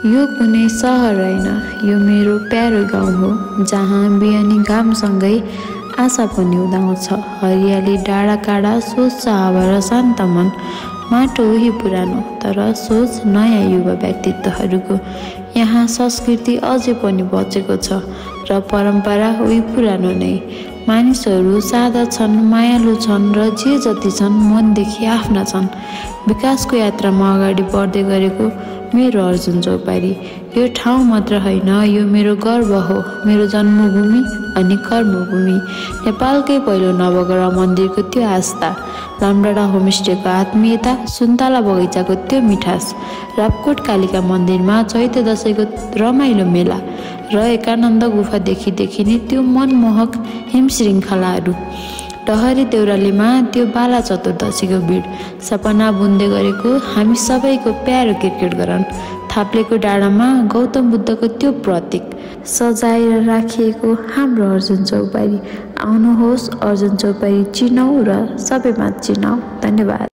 यो कुनै सहर होइन, यो मेरो प्यारो गाउँ हो, जहाँ बिहानी घामसँगै आशा पनि उदाउँछ। हरियाली डाँडा काँडा, स्वच्छ हावा र शान्त मन। माटो उही पुरानो तर सोच नयाँ युवा व्यक्तित्वहरूको। यहाँ संस्कृति अझै पनि बचेको छ र परम्परा उही पुरानो नै। मानिसहरू सादा छन्, मायालु छन् र जे जति छन् मनदेखि आफ्ना छन्। विकासको यात्रामा अगाडि बढ्दै गरेको मेरो अर्जुन चौपारी। यो ठाउँ मात्र होइन, यो मेरो गर्व हो, मेरो जन्मभूमि अनि कर्मभूमि। नेपालकै पहिलो नवग्रह मन्दिरको त्यो आस्था, लामडाँडा होमस्टेको आत्मीयता, सुन्तला बगैँचाको त्यो मिठास, रापकोट कालिका मन्दिरमा चैते दशैँको रमाइलो मेला र एकानन्द गुफादेखि देखिने त्यो मनमोहक हिमश्रृङ्खलाहरू, डहरी देउरालीमा त्यो बाला चतुर्दशीको भिड, सपना बुन्दै गरेको हामी सबैको प्यारो क्रिकेट ग्राउन्ड, थाप्लेको डाँडामा गौतम बुद्धको त्यो प्रतीक सजाएर राखिएको हाम्रो अर्जुन चौपारी। आउनुहोस् अर्जुन चौपारी चिनौँ र सबैमा चिनाऊ। धन्यवाद।